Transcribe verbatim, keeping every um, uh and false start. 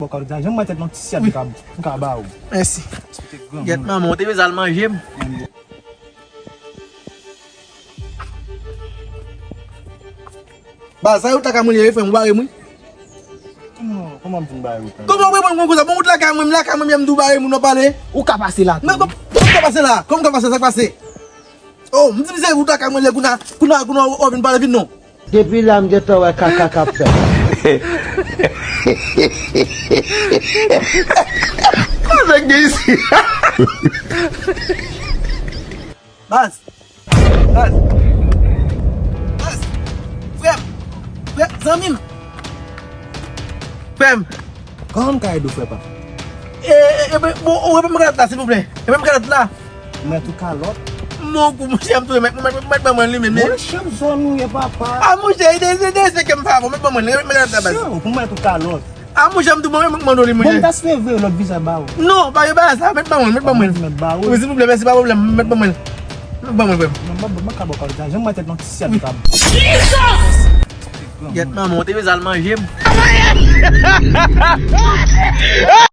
Bò kalòt sa, janm mwen tèt nan ti syèt m ka, m ka ba ou. Mèsi. Gèt manman, ou te bezwen al manje m. Baz, sa yo ta ka mwen li, frè m, ou bare mwen. Kòman, kòman m vin bare ou? Kòman ou reponn mwen konsa? Bon, ou t lakay mwen, m lakay mwen, m di w bare moun, w ap pale. Ou ka pase la tou. Men kò-, kòman m ka pase la? Kòman m ka pase? Sa k pase? Oh, m di m se ou t lakay mwen lè kounye a, kounye a, kounye a, ou vin pale vit non. Depi la, m gentan wè kaka k ap fèt. Sa nèg gen isi? Baz, Baz. Baz. Frè m. Frè m. Zanmi m. Frè m. Kòman m ka ede w, frè pa? E, e, e, bon, ou remet m kalòt la, silvouplè. Remet m kalòt la. Mèt ou kalòt? Mon kou, monchè, m tou remet, mèt, mèt ban mwen li menm. Monchè, zòn ou ye, papa. A, monchè, de, de, de, respekte m, favò, mèt ban mwen li, remet m kalòt la, baz. Chè, ou pou mèt ou kalòt. A, monchè, m tou bon, mwen mande w li, monchè. Bon, m ta espere voye lòt vizaj ba ou. Non, pa gen bagay sa, mèt ban mwen, mèt ban mwen. Mèt ba ou. Wi, silvouplè, mèsi, pa pwoblèm, mèt ban mwen. Mèt ban mwen, frè m. Mwen, mwen, mwen ka ba w kalòt la, janm mwen tèt nan ti syèt m ka. Gèt manman, ou te bezwen al manje m.